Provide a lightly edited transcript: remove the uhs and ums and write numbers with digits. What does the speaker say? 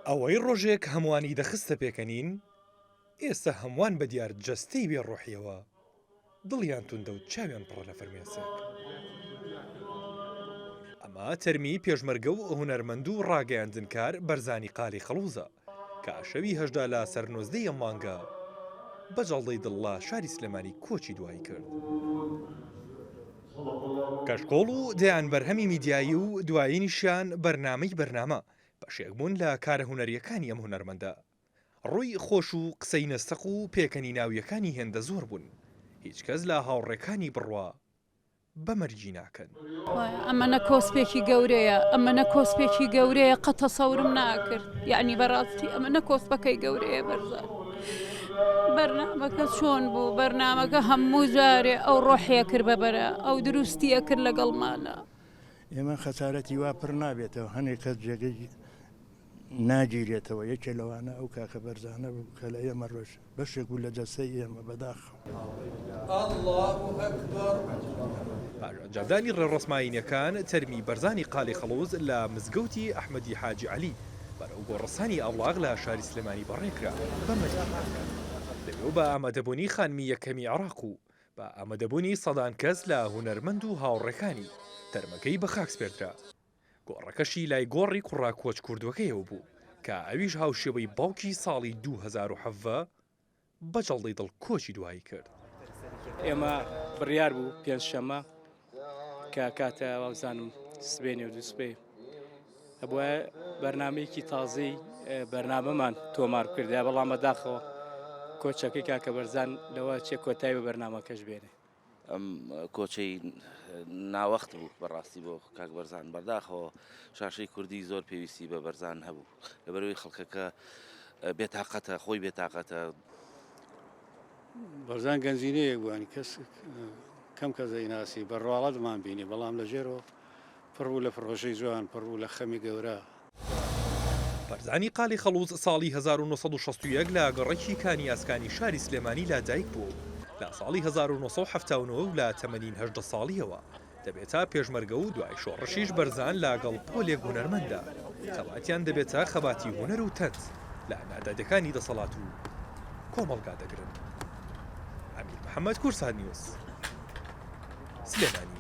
ئەوەی ڕۆژێک هەمووانی دەخستە پێکەنین، ئێستا هەمووان بە دیار جەستەی بێ ڕۆحیەوە دڵیان توندە و چاویان پڕە لە فرمێسک. ئەمە تەرمی پێشمەرگە و هونەرمەند و ڕاگەیاندنکار بەرزانی قالی خەڵوزە کە شەوی 18 لە سەر 19 ئەم مانگە بە جەڵدەی دڵ لە شاری سلێمانی کۆچی دوایی کرد. کەشکۆڵ و دەیان بەرهەمی میدیایی و دوایینیشیان بەرنامەی بەرنامە بەشێک بوون لە کارە هونەرییەکانی ئەم هونەرمەندە. ڕووی خۆش و قسەی نەستەق و پێکەنیناوییەکانی هێندە زۆر بوون، هیچ کەس لە هاوڕێکانی بڕوا بە مەرگی ناکەن. خوایە ئەمەنە کۆسپێکی گەورەیە ئەمەنە کۆسپێکی گەورەیە قەت تەسەورم ناکرد یعنی بەڕاستی ئەمەنە کۆسپەکەی گەورەیە بەرزان بەرنامەکە چۆن بوو بەرنامەکە هەموو جارێ ئەو ڕۆحیە کرد بەبەرە ئەو دروستیە کرد لەگەڵمانە. ئێمە خەسارەتی وا پڕ نابێتەوە هەنێک کەس جێگەی ناگیرێتەوە، یەکێ لەوانە ئەو کاکە بەرزانە بوو کە لە ئێمە ڕۆیشت، بەشێک بوو لە جەستەی ئێمە، بەداخەوە. پاش ئەنجامدانی ڕێوڕەسمە ئایینیەکان، تەرمی بەرزانی قالی خەڵوز لە مزگەوتی ئەحمەدی حاجی عەلی بەرەو گۆڕستانی ئاوڵاغ لە شاری سلێمانی بەڕێکرا بە مەرجی لەوێ و بە ئامادەبوونی خانمی یەکەمی عێراق و بە ئامادەبوونی سەدان کەس لە هونەرمەند و هاوڕێکانی، تەرمەکەی بە خاک سپێردرا. گۆڕەکەشی لای گۆڕی کوڕە کۆچکردووەکەیەوە بوو، کە ئەویش هاوشێوەی باوکی ساڵی 2017 بە جەڵدەی دڵ کۆچی دوایی کرد. ئێمە بڕیار بوو پێنجشەممە کە کاتە وابزانم سبەینێ و دووسبەی ئەبوایە بەرنمەیەکی تازەی بەرنامەمان تۆمار بکردایە بەڵام بەداخەوە کۆچەکەی کاکە بەرزان لەوە چێ کۆتایی بە بەرنامەکەش بێنێ. ئەم کۆچەی ناوەخت بوو بەڕاستی بۆ کاک بەرزان بەداخەوە شاشەی کوردی زۆر پێویستی بە بەرزان هەبوو لەبەرەوەی خەڵکەکە بێتاقەتە خۆی بێتاقەتە. بەرزان گەنجینەیەک بوو یانی کەس کەم کەس دەیناسی بە ڕواڵەتمان بینی بەڵام لە ژێرەوە پڕ بوو لە پڕۆژەی جوان پڕ بوو لە خەمی گەورە. بەرزانی قالی خەڵوز ساڵی 1961 لە گەڕەکی کانی ئاسکانی شاری سلێمانی لە دایک بووە و لە ساڵی 1979 و لە تەمەنین 18 ساڵییەوە دەبێتە پێشمەرگە و دوای شۆڕشیش بەرزان لە گەڵ پۆلێک هونەرمەندا خەباتیان دەبێتە خەباتی هونەر و تەنز لە نادادیەکانی دەسەڵات و کۆمەڵگا دەگرن. ئەمیر محەمەد، کوردسات نیوز، سلێمانی.